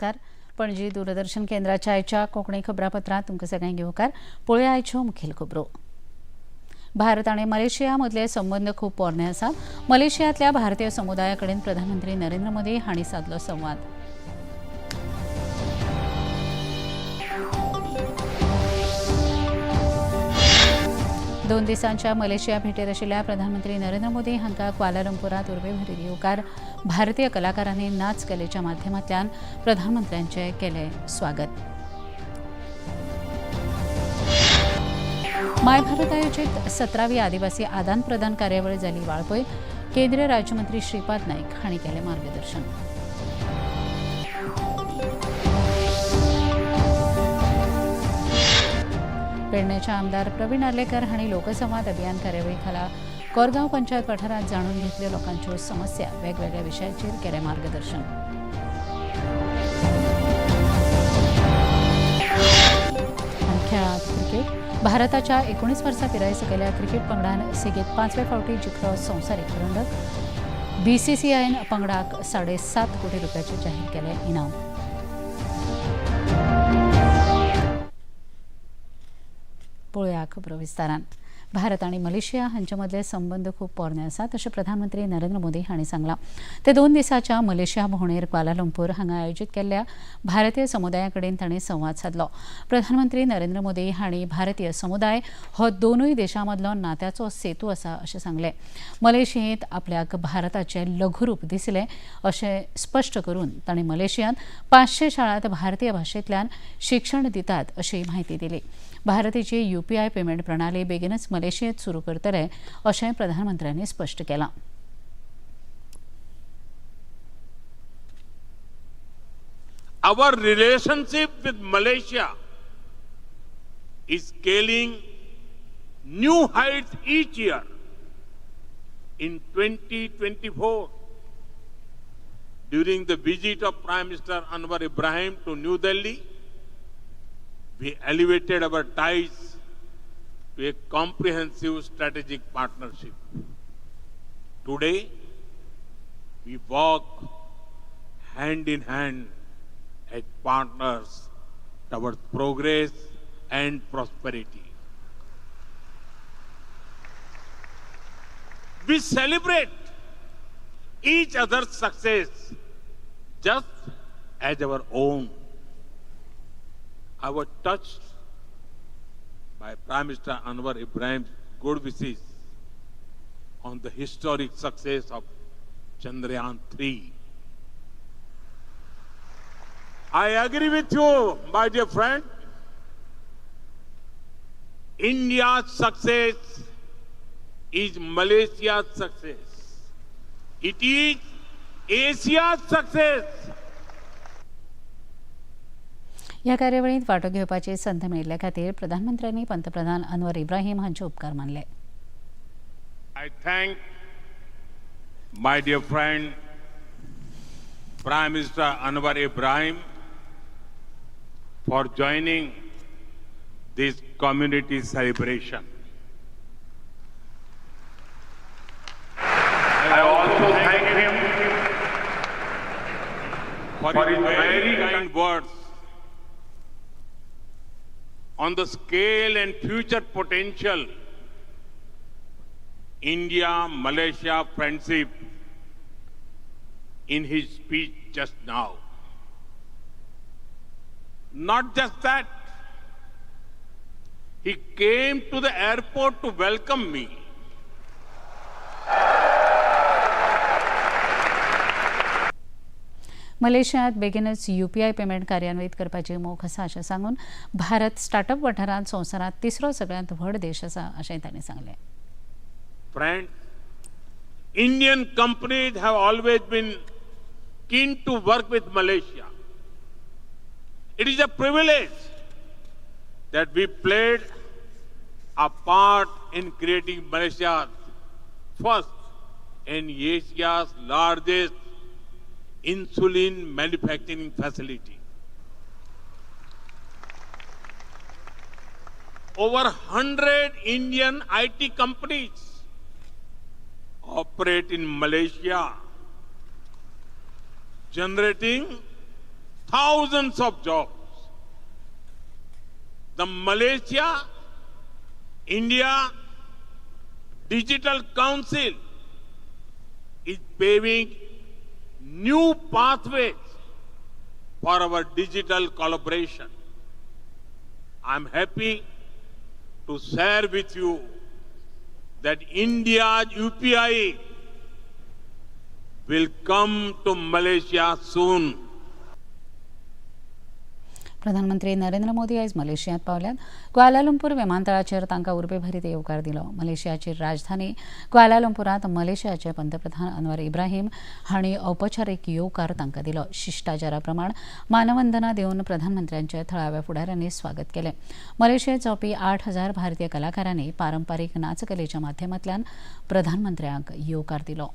नमस्कार. पणजी दूरदर्शन केंद्राच्या आयच्या कोंकणी खबरापत्रांत तुमकां सगळ्यांक येवकार. पळोवया आयच्यो मुखेल खबरो. भारत आनी मलेशिया मदले संबंद खूब पोरणे आसात. मलेशियांतल्या भारतीय समुदाया कडेन प्रधानमंत्री नरेंद्र मोदी हांणी सादलो संवाद. दोन दिसांच्या मलेशिया भेटेर आशिल्ल्या प्रधानमंत्री नरेंद्र मोदी हांकां क्वालालंपूरात उर्बेभरीत येवकार. भारतीय कलाकारांनी नाच कलेच्या माध्यमांतल्यान प्रधानमंत्र्यांचें केलें स्वागत. My Bharat आयोजित 17वी आदिवासी आदान प्रदान कार्यावळ जाली वाळपय. केंद्रीय राज्यमंत्री श्रीपाद नाईक हांणी केलें मार्गदर्शन. पेडणेचे आमदार प्रवीण आर्लेकर हांणी लोकसंवाद अभियान कार्यावळी खाला कोरगांव पंचायत वाठारांत जाणून घेतल्यो लोकांच्यो समस्या. वेगवेगळ्या विशयाचेर केलें मार्गदर्शन. खेळांत क्रिकेट. भारताच्या 19 वर्सां पिराये सकयल्या क्रिकेट पंगडान सेगीत 5वे फावटी जिखलो संवसारीक करंडक. बीसीसीआयन पंगडाक 7.5 कोटी रुपयाचे जाहीर केले इनाम. पळोवया खबरो विस्तारान. भारत आनी मलेशिया हांचे मदले संबंद खूब पोरणे आसात अशें प्रधानमंत्री नरेंद्र मोदी हांणी सांगलां. ते 2 दिसांच्या मलेशिया भोंवडेर क्वालालंपूर हांगा आयोजीत केल्ल्या भारतीय समुदाया कडेन तांणी संवाद सादलो. प्रधानमंत्री नरेंद्र मोदी हांणी भारतीय समुदाय हो दोनूय देशां मदलो नात्याचो सेतू आसा अशें सांगलें. मलेशियेंत आपल्याक भारताचें लघुरूप दिसलें अशें स्पश्ट करून तांणी मलेशियांत 500 शाळांत भारतीय भाशेंतल्यान शिक्षण दितात अशी म्हायती दिली. भारतीची यूपीआय पेमेंट प्रणाली बेगीनच मलेशियेंत सुरू करतले अशें प्रधानमंत्र्यांनी स्पश्ट केलां. Our relationship with Malaysia is scaling new heights each year. In 2024, during the visit of Prime Minister Anwar Ibrahim to New Delhi, we elevated our ties to a comprehensive strategic partnership. Today, we walk hand in hand as partners towards progress and prosperity. We celebrate each other's success just as our own. I was touched by Prime Minister Anwar Ibrahim's good wishes on the historic success of Chandrayaan 3. I agree with you, my dear friend. India's success is Malaysia's success. It is Asia's success. ह्या कार्यावळींत वांटो घेवपाची संद मेळिल्ले खातीर प्रधानमंत्र्यांनी पंतप्रधान अनवर इब्राहीम हांचे उपकार मानले. I thank my dear friend Prime Minister Anwar Ibrahim for joining this community celebration. I also thank him for his very kind words on the scale and future potential India-Malaysia friendship in his speech just now. Not just that, he came to the airport to welcome me. मलेशियांत बेगीनच UPI payment कार्यान्वित करपाची मोख आसा अशें सांगून Bharat startup वाठारांत संवसारांत तिसरो सगळ्यांत व्हड देश आसा अशें तांणी सांगलें. Friends, Indian companies have always been keen to work with Malaysia. It is a privilege that we played a part in creating Malaysia's first and Asia's largest insulin manufacturing facility. Over 100 Indian IT companies operate in Malaysia, generating thousands of jobs. The Malaysia India Digital Council is paving new pathways for our digital collaboration. I am happy to share with you that India's UPI will come to Malaysia soon. प्रधानमंत्री नरेंद्र मोदी आयज मलेशियांत पावल्यात. Kuala Lumpur विमानतळाचेर तांकां उर्बेभरीत येवकार दिलो. मलेशियाची राजधानी क्वालालंपूरांत मलेशियाचे पंतप्रधान अनवर इब्राहिम हांणी औपचारीक येवकार तांकां दिलो. शिश्टाचारा प्रमाण मानवंदना दिवन प्रधानमंत्र्यांचे थळाव्या फुडाऱ्यांनी स्वागत केलें. मलेशियेंत जावपी 8,000 भारतीय कलाकारांनी पारंपारीक नाचकलेच्या माध्यमांतल्यान प्रधानमंत्र्यांक येवकार दिलो.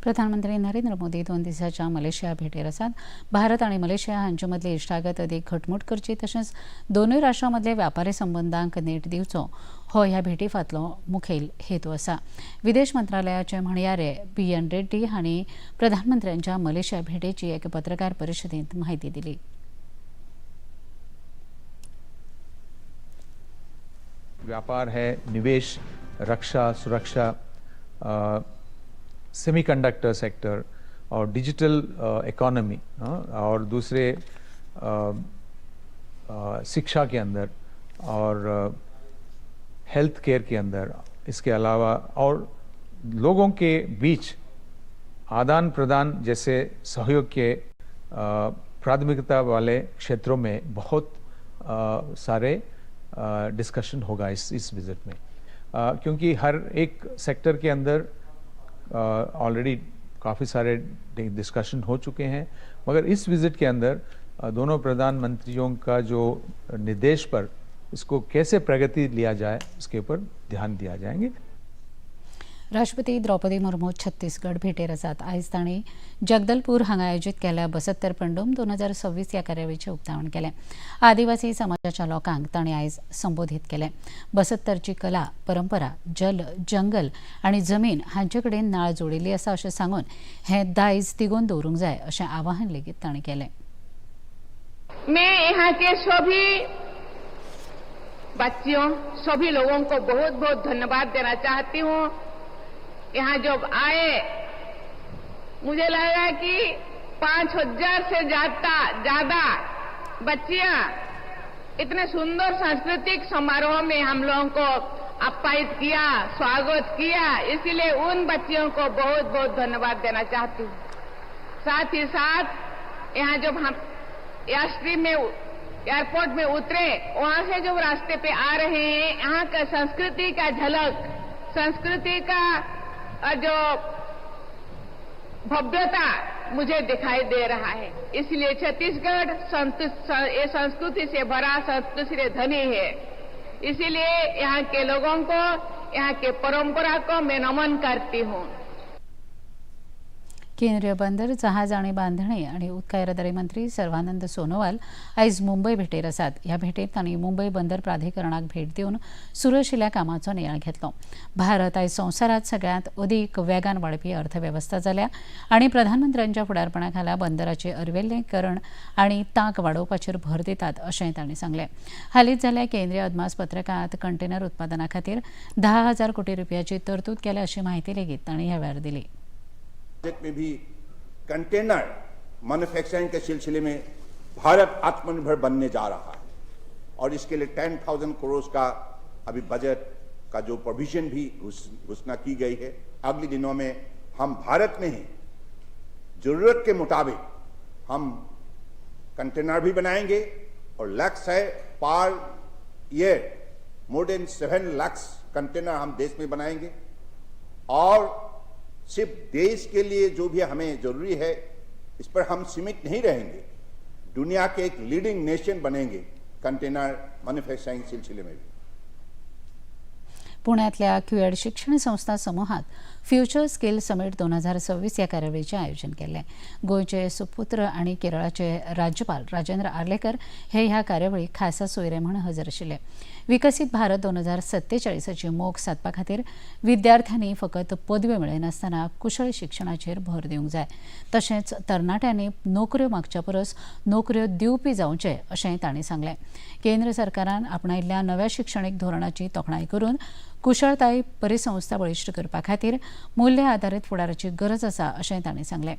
प्रधानमंत्री नरेंद्र मोदी 2 दिसांच्या मलेशिया भेटेर आसात. भारत आनी मलेशिया हांचे मदली इश्टागत अदीक घटमूट करची तशेंच दोनूय राष्ट्रां मदले व्यापारी संबंदांक नेट दिवचो हो ह्या भेटी फाटलो मुखेल हेतू आसा. विदेश मंत्रालयाचे म्हणयारे बी.एन. रेड्डी हांणी प्रधानमंत्र्यांच्या मलेशिया भेटेची एके पत्रकार परिशदेंत म्हायती दिली. व्यापार है, निवेश, रक्षा, सुरक्षा, सेमीकंडक्टर सेक्टर और डिजिटल इकोनॉमी और दूसरे शिक्षा के अंदर और हेल्थ केयर के अंदर, इसके अलावा और लोगों के बीच आदान प्रदान जैसे सहयोग के प्राथमिकता वाले क्षेत्रों में बहुत सारे डिस्कशन होगा इस विज़िट में, क्योंकि हर एक सेक्टर के अंदर ऑलरेडी काफ़ी सारे डिस्कशन हो चुके हैं, मगर इस विज़िट के अंदर दोनों प्रधानमंत्रियों का जो निर्देश पर इसको कैसे प्रगति लिया जाए उसके ऊपर ध्यान दिया जाएंगे. राष्ट्रपती द्रौपदी मुर्मू छत्तीसगड भेटेर आसात. आयज तांणी जगदलपूर हांगा आयोजीत केल्ल्या बसत्तर पंडूम 2026 ह्या कार्यावळीचें उक्तावण केलें. आदिवासी समाजाच्या लोकांक तांणी आयज संबोधीत केलें. बसत्तरची कला, परंपरा, जल, जंगल आनी जमीन हांचे कडेन नाळ जोडिल्ली आसा अशें सांगून हें दायज तिगोवन दवरूंक जाय अशें आवाहन लेगीत तांणी केलें. मैं यहाँ के सभी बच्चियों, सभी लोगों को बहुत बहुत धन्यवाद देना चाहती हूँ. यहाँ जब आए मुझे लगा कि 5,000 से ज्यादा बच्चियां इतने सुंदर सांस्कृतिक समारोह में हम लोगों को आप्यायित किया, स्वागत किया, इसीलिए उन बच्चियों को बहुत बहुत धन्यवाद देना चाहती हूँ. साथ ही साथ यहाँ जब हम एयरस्ट्रीम में एयरपोर्ट में उतरे, वहाँ से जो रास्ते पे आ रहे हैं, यहाँ का संस्कृति का झलक, संस्कृति का जो भव्यता मुझे दिखाई दे रहा है. इसलिए छत्तीसगढ़ ये संस्कृति से भरा, संस्कृति से धनी है. इसीलिए यहाँ के लोगों को, यहाँ के परंपरा को मैं नमन करती हूँ. केंद्रीय बंदर, जहाज आनी बांधणी आनी उदका येरादारी मंत्री सर्वानंद सोनोवाल आयज मुंबय भेटेर आसात. ह्या भेटेंत तांणी मुंबय बंदर प्राधिकरणाक भेट दिवन सुरू आशिल्ल्या कामाचो नियाळ घेतलो. भारत आयज संवसारांत सगळ्यांत अदीक वेगान वाडपी अर्थवेवस्था जाल्या आनी प्रधानमंत्र्यांच्या फुडारपणा खाला बंदराचें अर्वेलीकरण आनी तांक वाडोवपाचेर भर दितात अशेंय तांणी सांगलें. हालींच जाल्ल्या केंद्रीय अदमास पत्रकांत कंटेनर उत्पादना खातीर 10,000 कोटी रुपयाची तरतूद केल्या अशी म्हायती लेगीत तांणी ह्या वेळार दिली. में भी कंटेनर मैन्युफैक्चरिंग के सिलसिले में भारत आत्मनिर्भर बनने जा रहा है और इसके लिए 10,000 करोड़ का अभी बजट का जो प्रोविजन भी घोषणा की गई है। अगले दिनों में हम भारत में ही जरूरत के मुताबिक हम कंटेनर भी बनाएंगे और लक्ष्य है per year more than 7 lakh container हम देश में बनाएंगे। और सिर्फ देश के लिए जो भी हमें जरूरी है इस पर हम सीमित नहीं रहेंगे, दुनिया के एक लीडिंग नेशन बनेंगे कंटेनर मैन्युफैक्चरिंग सिलसिले में भी। पुण्यातल्या क्युएड शिक्षण संस्था समूहात फ्युचर स्किल समिट 2026 ह्या कार्यावळीचें आयोजन केल्लें। गोंयचे सुपुत्र आनी केरळाचे राज्यपाल राजेंद्र आर्लेकर हे ह्या कार्यावळीक खासा सोयरे म्हूण हजर आशिल्ले। विकसीत भारत 2047 मोख सादपा खातीर विद्यार्थ्यांनी फकत पदव्यो मेळयनासतना कुशळ शिक्षणाचेर भर दिवंक जाय, तशेंच तरणाट्यांनी नोकऱ्यो मागच्या परस नोकऱ्यो दिवपी जावचे अशेंय तांणी सांगलें। केंद्र सरकारान आपणायिल्ल्या नव्या शिक्षणीक धोरणाची तोखणाय करून कुशळताय परिसंस्था बळिश्ट करपा खातीर मूल्य आदारीत फुडाराची गरज आसा अशेंय तांणी सांगलें।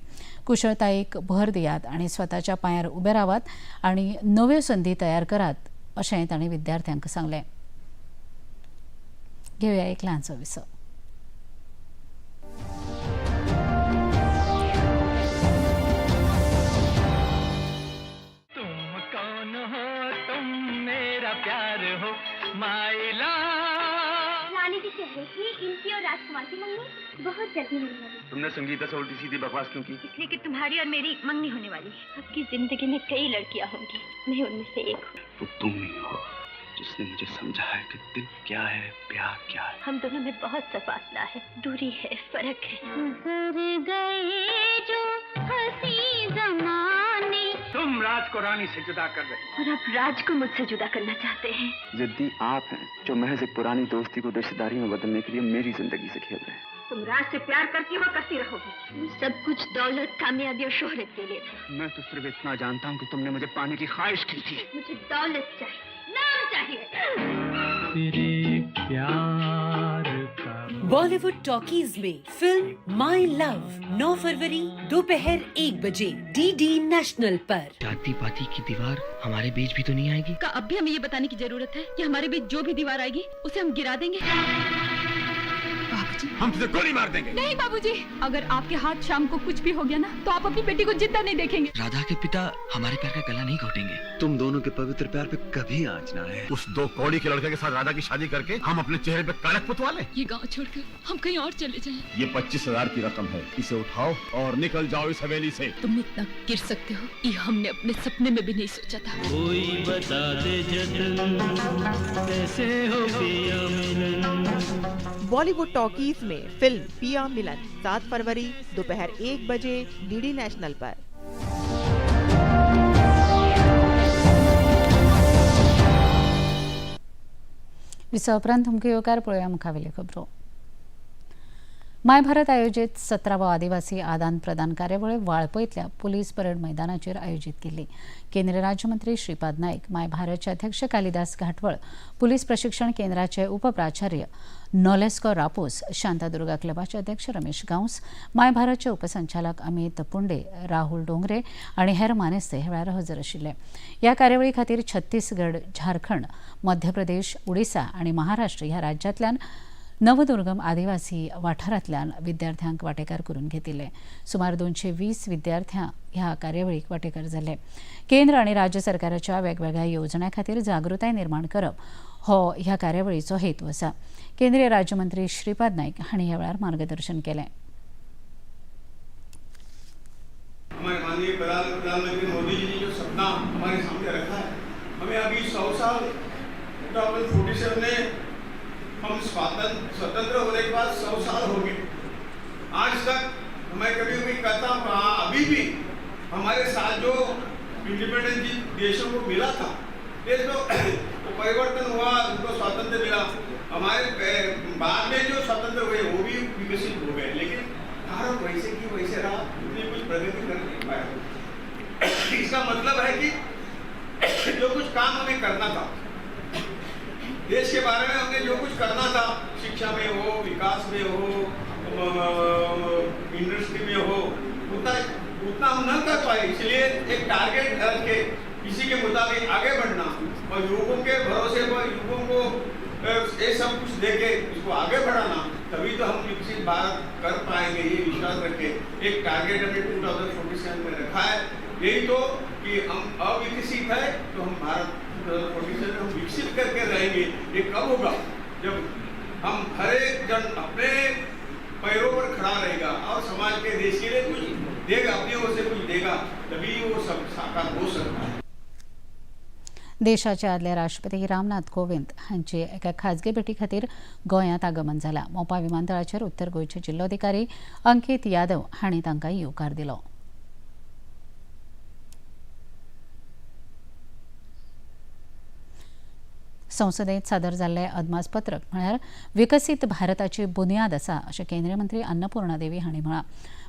कुशळतायेक भर दियात आनी स्वताच्या पांयार उबे रावात आनी नव्यो संदी तयार करात अशेंय तांणी विद्यार्थ्यांक सांगलें। घेवया एक ल्हानसो विसव। तुम कौन हो, तुम मेरा प्यार हो, माइला। रानी जी कह रही थी इनकी और राजकुमार की मंगनी बहुत जल्दी होने वाली। तुमने संगीता से उल्टी सीधी बकवास क्यों की? इसलिए कि तुम्हारी और मेरी मंगनी होने वाली है। आपकी जिंदगी में कई लड़कियां होंगी, मैं उनमें से एक हूँ। वो तुम ही हो जिसने मुझे समझा है कि दिल क्या है, प्यार क्या है। हम दोनों में बहुत सा फासला है, दूरी है, फर्क है। गुजर गए जो हंसी जमाने। तुम राज को रानी से जुदा कर रहे और आप राज को मुझसे जुदा करना चाहते हैं। जिद्दी आप हैं जो महज एक पुरानी दोस्ती को रिश्तेदारी में बदलने के लिए मेरी जिंदगी से खेल रहे हैं। तुम राज से प्यार करती हो, करती रहोगी। सब कुछ दौलत, कामयाबी और शोहरत के लिए था। मैं तो सिर्फ इतना जानता हूँ कि तुमने मुझे पाने की ख्वाहिश की थी। मुझे दौलत चाहिए, नाम चाहिए। तेरे प्यार का। बॉलीवुड टॉकीज में फिल्म my love 9 फरवरी दोपहर 1 बजे डीडी नेशनल पर। जाति पाति की दीवार हमारे बीच भी तो नहीं आएगी। का अब भी हमें ये बताने की जरूरत है कि हमारे बीच जो भी दीवार आएगी उसे हम गिरा देंगे। बाबूजी, हम तुझे गोली मार देंगे। नहीं बाबूजी, अगर आपके हाथ शाम को कुछ भी हो गया ना तो आप अपनी बेटी को जिंदा नहीं देखेंगे। राधा के पिता हमारे प्यार का गला नहीं घोटेंगे। तुम दोनों के पवित्र प्यार पे कभी आँच ना आए। उस 2 कौड़ी के लड़के के साथ राधा की शादी करके हम अपने चेहरे पे कालक पुतवा लें। ये गांव छोड़कर हम कहीं और चले जाएं। ये 25,000 की रकम है, इसे उठाओ और निकल जाओ इस हवेली से। तुम इतना गिर सकते हो ये हमने अपने सपने में भी नहीं सोचा था। कोई बता दे जतन कैसे हो पिया मिलन। बॉलीवुड टॉकीज में फिल्म पिया मिलन 7 फरवरी दोपहर 1 बजे डीडी नेशनल पर। विसवा उपरांत तुमकां येवकार पळोवया मुखावेल्यो खबरो। My Bharat आयोजीत 17वो आदिवासी आदान प्रदान कार्यावळ वाळपयतल्या पुलीस परेड मैदानाचेर आयोजीत केल्ली। केंद्रीय राज्यमंत्री श्रीपाद नायक, my भारतचे अध्यक्ष कालिदास घाटवळ, पुलीस प्रशिक्षण केंद्राचे उपप्राचार्य नॉलेस्को रापोस, शांतादुर्गा क्लबाचे अध्यक्ष रमेश गांवस, my भारतचे उपसंचालक अमित पुंडे, राहुल डोंगरे आनी हेर मानेस्त ह्या वेळार हजर आशिल्ले। ह्या कार्यावळी खातीर छत्तीसगड, झारखंड, मध्य प्रदेश, ओडिसा आनी महाराष्ट्र ह्या राज्यांतल्यान नवदुर्गम आदिवासी वाठारांतल्यान विद्यार्थ्यांक वांटेकार करून घेतिल्ले। सुमार 220 विद्यार्थ्यां ह्या कार्यावळीक वांटेकार जाले। केंद्र आनी राज्य सरकाराच्या वेगवेगळ्या येवजण्यां खातीर जागृताय निर्माण करप हो ह्या कार्यावळीचो हेतू आसा। केंद्रीय राज्यमंत्री श्रीपाद नायक हांणी ह्या वेळार मार्गदर्शन केलें। हमारे माननीय प्रधानमंत्री मोदी जी ने जो सपना हमारे सामने रखा है, हमें अभी 100 साल 2047 में हम स्वतंत्र होने के बाद 100 साल हो गए। आज तक मैं कभी कभी कहता हूँ, अभी भी हमारे साथ जो इंडिपेंडेंस देशों को मिला था, देश में वो परिवर्तन हुआ, उनको स्वातंत्र मिला। हमारे बाद में जो स्वतंत्र हुए वो भी विकसित हो गए, लेकिन भारत वैसे की वैसे रहा, उतनी कुछ प्रगति कर नहीं पाया। इसका मतलब है कि जो कुछ काम हमें करना था, देश के बारे में हमने जो कुछ करना था, शिक्षा में हो, विकास में हो, इंडस्ट्री में हो, उतना उतना हम न कर पाए, इसलिए एक टारगेट रख के इसी के मुताबिक आगे बढ़ना और युवकों के भरोसे पर युवकों को ये सब कुछ देके इसको आगे बढ़ाना, तभी तो हम विकसित भारत कर पाएंगे। ये विश्वास रख के एक टारगेट हमने 2047 में रखा है। यही तो कि हम अविकसित है तो हम भारत 2047 में हम विकसित करके रहेंगे। ये कब होगा? जब हम हर एक जन अपने पैरों पर खड़ा रहेगा और समाज के, देश के लिए कुछ देगा, अपनी ओर से कुछ देगा, तभी वो सब साकार हो सकता है। देशाचे आदले राष्ट्रपती रामनाथ कोविंद हांचे एका खाजगी भेटी खातीर गोंयांत आगमन जाला। मोपा विमानतळाचेर उत्तर गोंयचे जिल्लोधिकारी अंकित यादव हांणी तांकां येवकार दिलो। संसदेत सादर जाल्लें अदमासपत्रक म्हळ्यार विकसीत भारताची बुन्याद आसा अशें केंद्रीय मंत्री अन्नपूर्णा देवी हांणी म्हळां।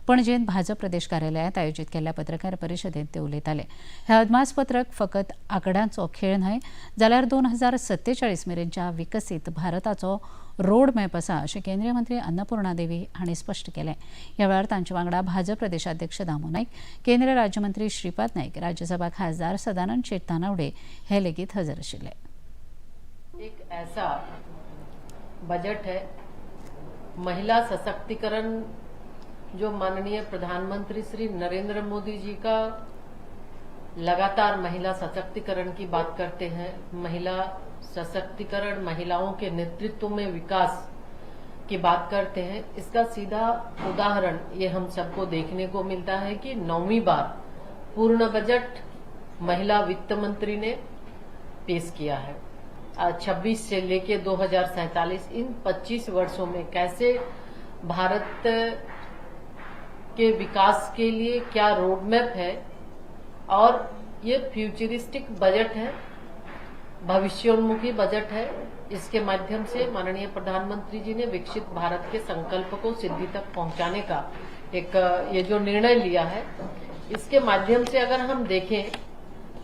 पणजेंत भाजप प्रदेश कार्यालयांत आयोजीत केल्ल्या पत्रकार परिशदेंत ते उलयताले। हें अदमासपत्रक फकत आंकड्यांचो खेळ न्हय जाल्यार 2047 मेरेनच्या विकसीत भारताचो रोड मॅप आसा अशें केंद्रीय मंत्री अन्नपूर्णा देवी हांणी स्पश्ट केलें। ह्या वेळार तांचे वांगडा भाजप प्रदेशाध्यक्ष दामू नायक, केंद्रीय राज्यमंत्री श्रीपाद नायक, राज्यसभा खासदार सदानंद शेट तानावडे हे लेगीत हजर आशिल्ले। एक ऐसा बजट है, महिला सशक्तिकरण जो माननीय प्रधानमंत्री श्री नरेंद्र मोदी जी का लगातार महिला सशक्तिकरण की बात करते हैं, महिला सशक्तिकरण, महिलाओं के नेतृत्व में विकास की बात करते हैं, इसका सीधा उदाहरण ये हम सबको देखने को मिलता है कि 9वीं बार पूर्ण बजट महिला वित्त मंत्री ने पेश किया है। 26 से लेके 2047 इन 25 वर्षों में कैसे भारत के विकास के लिए क्या रोड मैप है, और ये फ्यूचरिस्टिक बजट है, भविष्योन्मुखी बजट है। इसके माध्यम से माननीय प्रधानमंत्री जी ने विकसित भारत के संकल्प को सिद्धि तक पहुंचाने का एक ये जो निर्णय लिया है, इसके माध्यम से अगर हम देखें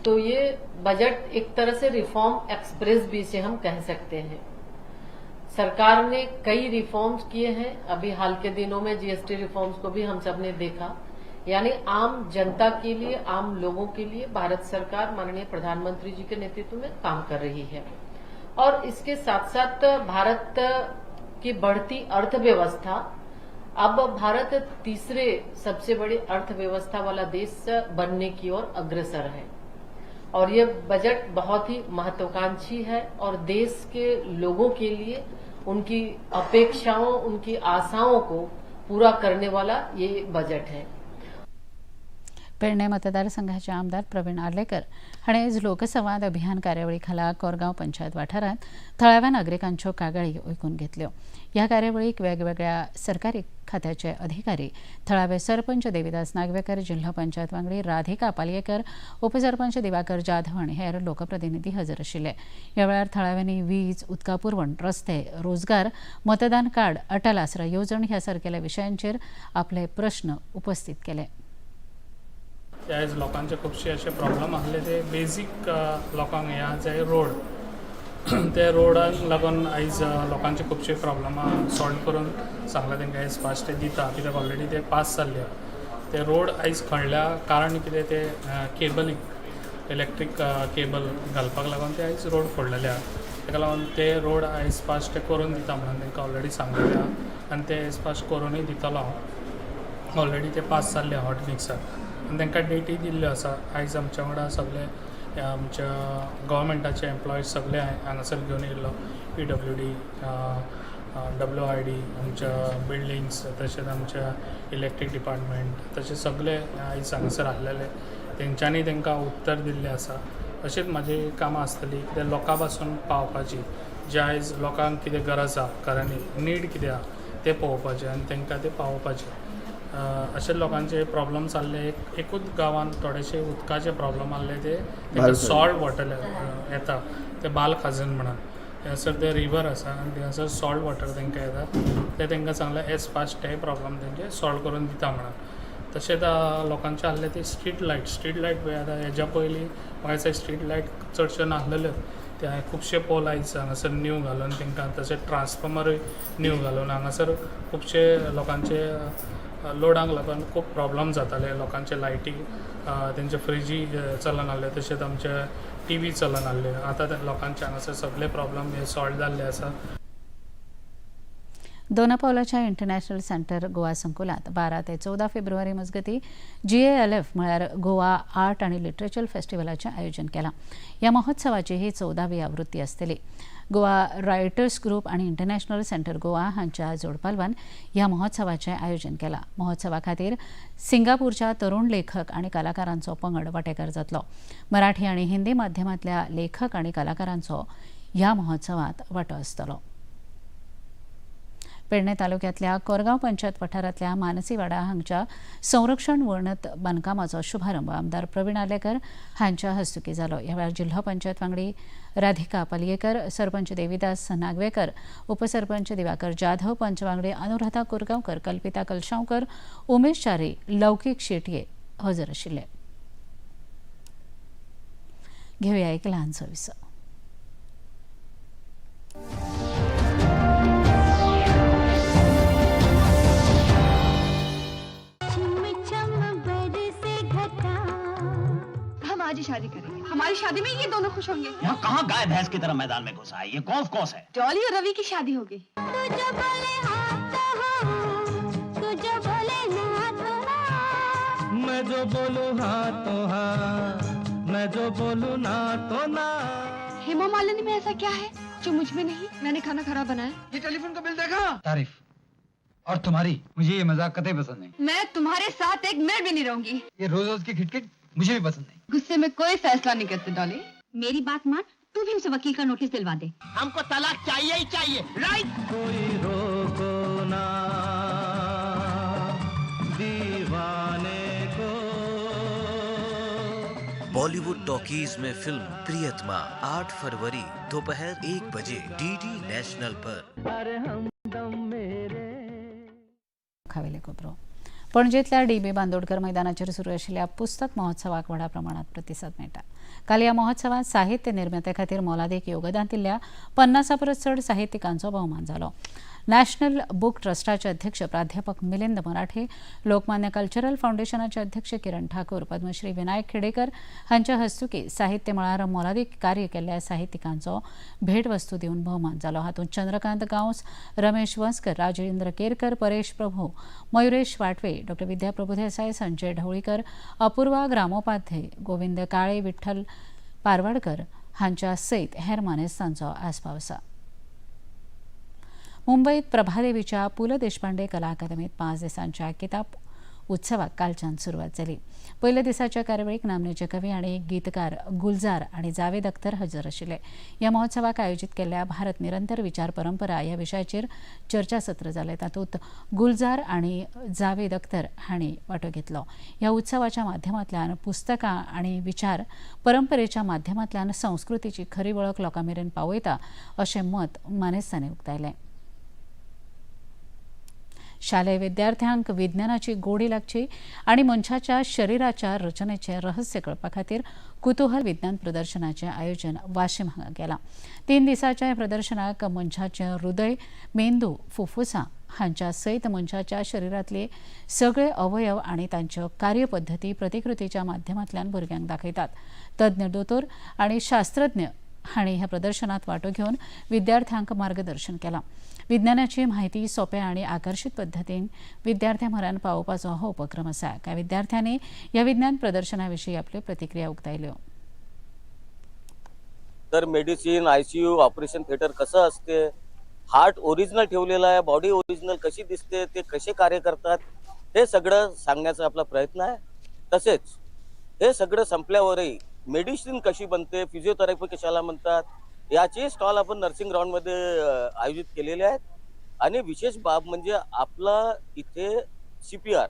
तो ये बजट एक तरह से रिफॉर्म एक्सप्रेस भी इसे हम कह सकते हैं। सरकार ने कई रिफॉर्म्स किए हैं, अभी हाल के दिनों में जीएसटी रिफॉर्म्स को भी हम सब ने देखा, यानी आम जनता के लिए, आम लोगों के लिए भारत सरकार माननीय प्रधानमंत्री जी के नेतृत्व में काम कर रही है। और इसके साथ साथ भारत की बढ़ती अर्थव्यवस्था, अब भारत तीसरे सबसे बड़ी अर्थव्यवस्था वाला देश बनने की ओर अग्रसर है, और ये बजट बहुत ही महत्वाकांक्षी है और देश के लोगों के लिए उनकी अपेक्षाओं, उनकी आशाओं को पूरा करने वाला ये बजट है। पेडणे मतदारसंघाचे आमदार प्रवीण आर्लेकर हाणें आयज लोकसंवाद अभियान कार्यावळी खाला कोरगांव पंचायत वाठारांत थळाव्या नागरिकांच्यो कागाळी आयकून घेतल्यो। ह्या कार्यावळीक वेगवेगळ्या सरकारी खात्याचे अधिकारी, थळावे सरपंच देविदास नागवेकर, जिल्हा पंचायत वांगडी राधिका पालयेकर, उपसरपंच दिवाकर जाधव आनी हेर लोकप्रतिनिधी हजर आशिल्ले। ह्या वेळार थळाव्यांनी वीज, उदका पुरवण, रस्ते, रोजगार, मतदान कार्ड, अटल आसरा येवजण ह्या सारकेल्या विशयांचेर आपले प्रश्न उपस्थित केले। आयज लोकांचे खुबशे अशे प्रॉब्लम आसले ते बेजीक लोकांक हे आहा जे रोड, ते रोडाक लागून आयज लोकांचे खुबशे प्रॉब्लमां सॉल्व करून सांगला तांकां आयज फास्ट दिता, कित्याक ऑलरेडी ते पास जाल्ले आहा। ते रोड आयज खणल्या कारण कितें, ते केबलींग, इलेक्ट्रीक केबल घालपाक लागून ते आयज रोड फोडलेले आहा। ताका लागून ते रोड आयज फास्ट करून दिता म्हणून तांकां ऑलरेडी सांगलेले आहा आनी ते आयज फास्ट करूनय दितलो हांव। ऑलरेडी ते पास जाल्ले आहा हॉट मिक्साक आनी तांकां डेटी दिल्ल्यो आसा। आयज आमच्या वांगडा सगळे आमच्या गव्हर्मेंटाचे एम्प्लॉईज सगळे हांगासर घेवन येयल्लो, PWD, WID, आमच्या बिल्डिंग्स, तशेंच आमच्या इलेक्ट्रीक डिपार्टमेंट, तशें सगळे आयज हांगासर आसलेले, तेंच्यांनी तांकां उत्तर दिल्लें आसा। अशीच म्हाजी कामां आसतली कित्याक लोकां पासून पावपाची, जे आयज लोकांक कितें गरज आहा, खऱ्यांनी नीड कितें आहा तें पळोवपाचें आनी तांकां तें पावोवपाचें। अशे लोकांचे प्रॉब्लम्स आहले, एकूच गांवांत थोडेशे उदकाचे प्रॉब्लम आहले, ते तांकां सॉल्ट वॉटर येता, ते बाल खाजन म्हणून थंयसर ते रिवर आसा आनी थंयसर सॉल्ट वॉटर तांकां येता, ते तांकां सांगलें एज फास्ट ते प्रॉब्लम तेंचे सॉल्व करून दिता म्हणून। तशेंच लोकांचे आहले ते स्ट्रीट लायट, स्ट्रीट लायट पळय आतां हेज्या पयलीं म्हाका दिसता स्ट्रीट लायट चडश्यो नासलेल्यो, ते हांवें खुबशे पोल आयज हांगासर न्यू घालून तांकां, तशें ट्रान्सफॉर्मरूय न्यू घालून हांगासर खुबशे लोकांचे लोडांक लागून खूब प्रॉब्लम जाताले लोकांचे, लायटी, तेंचे फ्रिजी चलनासले, तशेंच आमचे टीवी चलनासले. आतां लोकांचे हांगासर सगळे प्रॉब्लम हे सॉल्व जाल्ले आसा. दोनापावलाच्या इंटरनॅशनल सेंटर गोवा संकुलांत 12 ते 14 फेब्रुवारी मजगतीं जीएएलएफ म्हळ्यार गोवा आर्ट आनी लिटरेचर फेस्टिवलाचें आयोजन केलां. ह्या महोत्सवाची ही 14वी आवृत्ती आसतली. गोवा रायटर्स ग्रुप आनी इंटरनॅशनल सेंटर गोवा हांच्या जोडपालवान ह्या महोत्सवाचें आयोजन केलां. महोत्सवा खातीर सिंगापूरच्या तरुण लेखक आनी कलाकारांचो पंगड वांटेकार जातलो. मराठी आनी हिंदी माध्यमांतल्या लेखक आनी कलाकारांचो ह्या महोत्सवांत वांटो आसतलो. पेडणे तालुक्यांतल्या कोरगांव पंचायत वाठारांतल्या मानसीवाडा हांगच्या संरक्षण वणत बांदकामाचो शुभारंभ आमदार प्रवीण आर्लेकर हांच्या हस्तुकीं जालो. ह्या वेळार जिल्हो पंचायत वांगडी राधिका पालयेकर, सरपंच देवीदास नागवेकर, उपसरपंच दिवाकर जाधव, पंच वांगडी अनुराधा कोरगांवकर, कल्पिता कलशांवकर, उमेश च्यारी, लौकीक शेटये हजर आशिल्ले. घेवया एक ल्हानसो विसव. छम छम बरसे घटा. हम आज ही शादी करेंगे. हमारी शादी में ये दोनों खुश होंगे. यहाँ कहाँ गाय भैंस की तरह मैदान में घुसा है? ये गोल्फ कोर्स है. डॉली और रवि की शादी होगी. तू जो बोले हाँ तो हाँ, तू जो बोले ना तो ना. मैं जो बोलूँ हाँ तो हाँ, मैं जो बोलूँ ना तो ना. हेमा मालिनी में ऐसा क्या है जो मुझ में नहीं? मैंने खाना खराब बनाया? ये टेलीफोन का बिल देखा? तारीफ और तुम्हारी, मुझे ये मजाक कतई पसंद नहीं. मैं तुम्हारे साथ एक मिनट भी नहीं रहूंगी. ये रोज रोज की खिटखिट मुझे भी पसंद नहीं. गुस्से में कोई फैसला नहीं करते डॉली. मेरी बात मान, तू भी उसे वकील का नोटिस दिलवा दे. हमको तलाक चाहिए ही चाहिए, राइट? कोई रोको ना दीवाने को. बॉलीवुड टॉकीज में फिल्म प्रियतमा, 8 फरवरी दोपहर 1 बजे डीडी नेशनल पर. अरे हमदम मेरे. खावेले खबरो. पणजेंतल्या डी बी बांदोडकर मैदानाचेर सुरू आशिल्ल्या पुस्तक महोत्सवाक व्हडा प्रमाणात प्रतिसाद मेळटा. काल ह्या महोत्सवात साहित्य निर्मात्या खातीर मोलादीक योगदान दिल्ल्या 50 परस चड साहित्यिकांचो भोवमान जालो. नॅशनल बुक ट्रस्टाचे अध्यक्ष प्राध्यापक मिलिंद मराठे, लोकमान्य कल्चरल फावंडेशनाचे अध्यक्ष किरण ठाकूर, पद्मश्री विनायक खेडेकर हांच्या हस्तुकीं साहित्य मळार मोलादीक कार्य केल्ल्या साहित्यिकांचो भेटवस्तू दिवन भोवमान जालो. हातूंत चंद्रकांत गांवस, रमेश वंसकर, राजेंद्र केरकर, परेश प्रभू, मयुरेश वाटवे, डॉ विद्या प्रभुदेसाय, संजय ढवळीकर, अपूर्वा ग्रामोपाध्ये, गोविंद काळे, विठ्ठल पारवाडकर हांच्या सयत हेर मानेस्तांचो आस्पाव आसा. मुंबईत प्रभादेवीच्या पु ल देशपांडे कला अकादमीत 5 दिसांच्या किताब उत्सवाक कालच्यान सुरवात जाली. पयल्या दिसाच्या कार्यावळीक नामनेचे कवी आनी गीतकार गुलजार आनी जावेद अख्तर हजर आशिल्ले. ह्या महोत्सवाक आयोजीत केल्ल्या भारत निरंतर विचार परंपरा ह्या विशयाचेर चर्चासत्र जालें. तातूंत गुलजार आनी जावेद अख्तर हांणी वांटो घेतलो. ह्या उत्सवाच्या माध्यमांतल्यान पुस्तकां आनी विचार परंपरेच्या माध्यमांतल्यान संस्कृतीची खरी वळख लोकां मेरेन पावयता अशें मत मानेस्तांनी उक्तायलें. शालेय विद्यार्थ्यांक विज्ञानाची गोडी लागची आनी मनशाच्या शरिराच्या रचनेचें रहस्य कळपा खातीर कुतूहल विज्ञान प्रदर्शनाचें आयोजन वाशिम हांगा केलां. 3 दिसांच्या ह्या प्रदर्शनाक मनशाचें हृदय, मेंदू, फुफ्फुसां हांच्या सयत मनशाच्या शरिरांतले सगळे अवयव आनी तांच्यो कार्यपद्दती प्रतिकृतीच्या माध्यमांतल्यान भुरग्यांक दाखयतात. तज्ञ दोतोर आनी शास्त्रज्ञ हांणी ह्या प्रदर्शनात वांटो घेवन विद्यार्थ्यांक मार्गदर्शन केलां. विज्ञानाची म्हायती सोंप्या आनी आकर्शीत पद्दतीन विद्यार्थ्यां म्हऱ्यान पावोवपाचो हो उपक्रम आसा. कांय विद्यार्थ्यांनी ह्या विज्ञान प्रदर्शना विशीं आपल्यो प्रतिक्रिया उक्तायल्यो. तर मेडिसिन, आयसीयू, ऑपरेशन थिएटर कसं असते, हार्ट ओरिजिनल ठेवलेलं आहे, बॉडी ओरिजिनल कशी दिसते, ते कसे कार्य करतात, हे सगळं सांगण्याचा आपला प्रयत्न आहे. तसेच हे सगळं संपल्यावरही मेडिसिन कशी बनते, फिजिओथेरपी कशाला म्हणतात, याचे स्टॉल आपण नर्सिंग ग्राउंडमध्ये आयोजित केलेले आहेत. आणि विशेष बाब म्हणजे आपला इथे सीपीआर,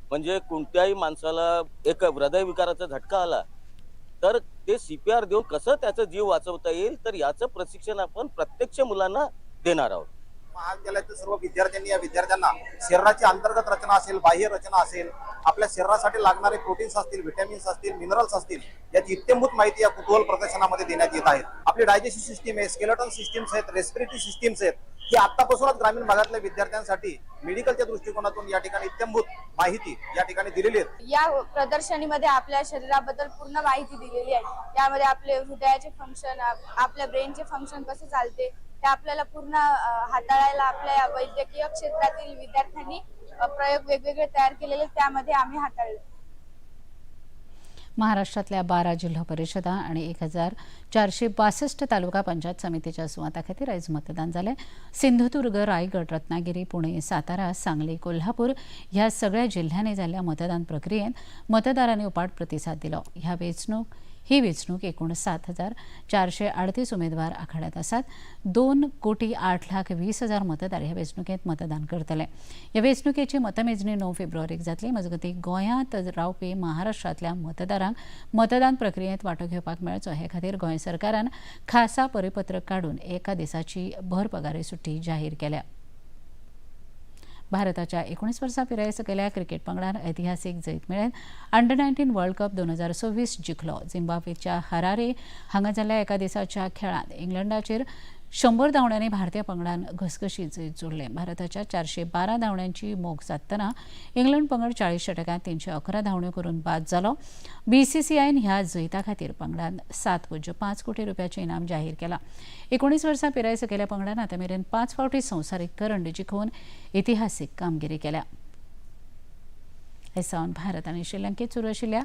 म्हणजे कोणत्याही माणसाला एक हृदयविकाराचा झटका आला तर ते सीपीआर देऊन कसं त्याचा जीव वाचवता येईल, तर याचं प्रशिक्षण आपण प्रत्यक्ष मुलांना देणार आहोत. महाविद्यालयातील सर्व विद्यार्थ्यांनी या विद्यार्थ्यांना शरीराची अंतर्गत रचना असेल, बाह्य रचना असेल, आपल्या शरीरासाठी लागणारे प्रोटीन्स असतील, व्हिटॅमिन्स असतील, मिनरल्स असतील, याची इत्यंभूत माहिती या कुतूहल प्रदर्शनामध्ये देण्यात येत आहे. आपली डायजेस्टिव्ह सिस्टीम आहे, स्केलेटन सिस्टीम्स आहेत, रेस्पिरेटरी सिस्टीम्स आहेत. ही आतापासूनच ग्रामीण भागातल्या विद्यार्थ्यांसाठी मेडिकलच्या दृष्टिकोनातून या ठिकाणी इत्यंभूत माहिती या ठिकाणी दिलेली आहे. या प्रदर्शनीमध्ये आपल्या शरीराबद्दल पूर्ण माहिती दिलेली आहे. यामध्ये आपले हृदयाचे फंक्शन, आपल्या ब्रेनचे फंक्शन कसे चालते ते आपल्याला पूर्ण हाताळायला आपल्या वैद्यकीय क्षेत्रातील विद्यार्थ्यांनी प्रयोग वेगवेगळे तयार केलेले, त्यामध्ये आम्ही हाताळले. महाराष्ट्रातल्या 12 जिल्हा परिषदा आणि 1462 तालुका पंचायत समितीच्या सुवाताखातीर आयज मतदान जालें. सिंधुदुर्ग, रायगड, रत्नागिरी, पुणे, सातारा, सांगली, कोल्हापूर ह्या सगळ्या जिल्ह्यांनी जाल्ल्या मतदान प्रक्रियेत मतदारांनी उपाट प्रतिसाद दिलो. ही वेंचणूक एकूण 7438 उमेदवार आखाड्यात आसात. 2,08,20,000 मतदार ह्या वेंचणुकेत मतदान करतले. ह्या वेंचणुकेची मतमेजणी 9 फेब्रुवारीक जातली. मजगतीं गोंयांत रावपी महाराष्ट्रांतल्या मतदारांक मतदान प्रक्रियेत वांटो घेवपाक मेळचो हे खातीर गोंय सरकारान खासा परिपत्रक काडून एका दिसाची भर पगारी सुट्टी जाहीर केल्या. भारताच्या 19 वर्सां पिराये सकयल्या क्रिकेट पंगडान ऐतिहासीक जैत मेळयत अंडर 19 वर्ल्ड कप 2026 जिखलो. झिम्बाब्वेच्या हरारे हांगा जाल्ल्या एका दिसाच्या खेळांत इंग्लंडाचेर 100 धांवड्यांनी भारतीय पंगडान घसघशीत जैत जोडलें. भारताच्या 412 धांवड्यांची मोख सादतना इंग्लंड पंगड 40 षटकांत 311 धांवड्यो करून बाद जालो. बीसीसीआयन ह्या जैता खातीर पंगडान 7.5 कोटी रुपयाचें इनाम जाहीर केलां. 19 वर्सां पिराये सकयल्या पंगडान आतां मेरेन 5 फावटी संवसारीक करंड जिखोवन इतिहासीक कामगिरी केल्या. हे सावन भारत आनी श्रीलंकेत सुरू आशिल्ल्या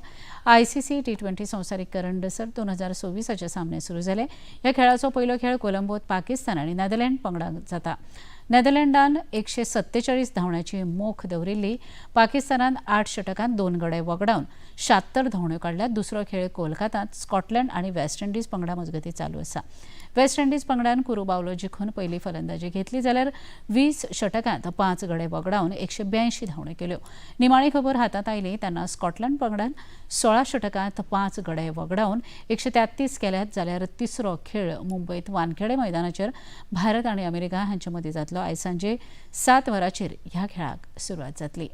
आयसीसी T20 संवसारीक करंड सर्त 2026 सामने सुरू जाले. ह्या खेळाचो पयलो खेळ कोलंबोत पाकिस्तान आनी नेदरलँड पंगडाक जाता. नेदरलँडान 147 धांवड्याची मोख दवरिल्ली. पाकिस्तानान 8 षटकांत 2 गडे वगडावन 76 धांवड्यो काडल्यात. दुसरो खेळ कोलकातांत स्कॉटलंड आनी वेस्ट इंडिज पंगडा मजगतीं चालू आसा. वेस्ट इंडिज पंगडान कुरू बावलो जिखून पयली फलंदाजी घेतली जाल्यार 20 षटकांत 5 गडे वगडावन 182 धांवड्यो केल्यो. निमाणी खबर हातांत आयली तेन्ना स्कॉटलंड पंगडान 16 षटकांत 5 गडे वगडावन 133 केल्यात. जाल्यार तिसरो खेळ मुंबयत वानखेडे मैदानाचेर भारत आनी अमेरिका हांचे मदीं जातलो. आयज सांजे 7 वरांचेर ह्या खेळाक सुरवात जातली.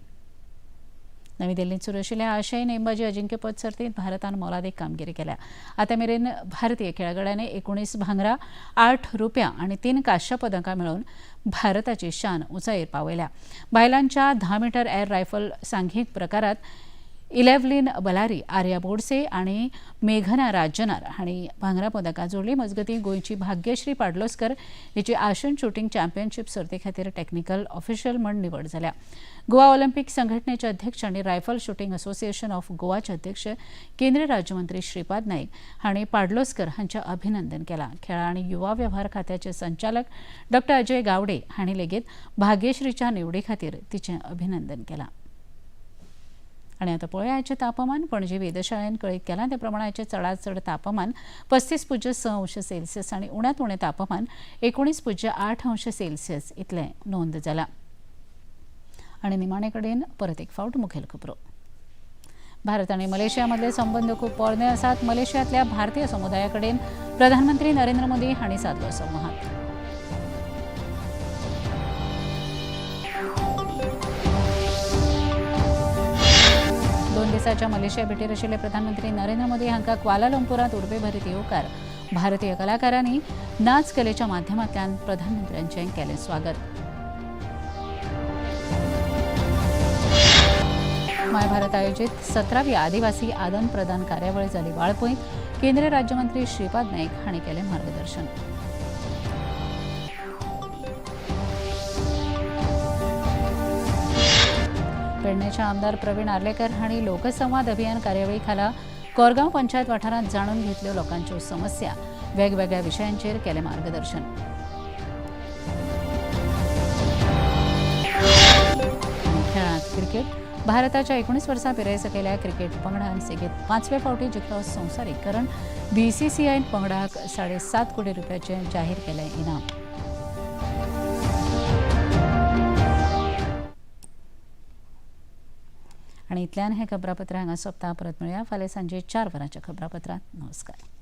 नवी दिल्लींत सुरू आशिल्ल्या आशियाई नेमबाजी अजिंक्यपद सर्तींत भारतान मोलादीक कामगिरी केल्या. आतां मेरेन भारतीय खेळगड्यांनी 19 भांगरा, 8 रुपया आनी 3 कांश्या पदकां मेळोवन भारताची शान उंचायेर पावयल्या. बायलांच्या 10 मीटर एअर रायफल सांघीक प्रकारात इलेवलीन बलारी, आर्या बोडसे आनी मेघना राजनार हांणी भांगरा पदकां जोडली. मजगतीं गोंयची भाग्यश्री पाडलोस्कर हिची आशियन शूटिंग चॅम्पियनशीप सर्ती खातीर टॅक्निकल ऑफिशियल म्हूण निवड जाल्या. गोवा ऑलिम्पिक संघटनेचे अध्यक्ष आनी रायफल शूटिंग असोसिएशन ऑफ गोवाचे अध्यक्ष केंद्रीय राज्यमंत्री श्रीपाद नाईक हांणी पाडलोस्कर हांचें अभिनंदन केलां. खेळां आनी युवा वेव्हार खात्याचे संचालक डॉ अजय गावडे हांणी लेगीत भाग्यश्रीच्या निवडी खातीर तिचें अभिनंदन केलां. आनी आतां पळोवया आयचें तापमान. पणजे वेधशाळेन कळीत केलां ते प्रमाण आयचें चडांत चड तापमान 35.6 अंश सेल्सियस आनी उण्यांत उणें तापमान 19.8 अंश सेल्सियस इतलें नोंद जालां. आनी निमाणे कडेन परत एक फावट मुखेल खबरो. भारत आनी मलेशिया मदले संबंद खूब पोरणे आसात. मलेशियांतल्या भारतीय समुदाया कडेन प्रधानमंत्री नरेंद्र मोदी हांणी सादलो संवाद. दोन दिसाच्या मलेशिया भेटीर आशिल्ले प्रधानमंत्री नरेंद्र मोदी हांकां क्वालालंपुरांत उर्बेभरीत येवकार. भारतीय कलाकारांनी नाच कलेच्या माध्यमांतल्यान प्रधानमंत्र्यांचें केलें स्वागत. My Bharat आयोजित 17वी आदिवासी आदान प्रदान कार्यावळ जाली वाळपयत. केंद्रीय राज्यमंत्री श्रीपाद नाईक हांणी केलें मार्गदर्शन. पेडणेचे आमदार प्रवीण आर्लेकर हांणी लोकसंवाद अभियान कार्यावळी खाला कोरगांव पंचायत वाठारांत जाणून घेतल्यो लोकांच्यो समस्या. वेगवेगळ्या विशयांचेर केलें मार्गदर्शन. खेळांत क्रिकेट. भारताच्या 19 वर्सां पिराये सकयल्या क्रिकेट पंगडान सेगीत 5वे फावटी जिखलो संवसारीक करंड. बीसीसीआयन पंगडाक 7.5 कोटी रुपयाचें जाहीर केलें इनाम. आनी इतल्यान हें खबरापत्र हांगा सोंपता. परत मेळया फाल्यां सांजे 4 वरांच्या खबरापत्रांत. नमस्कार.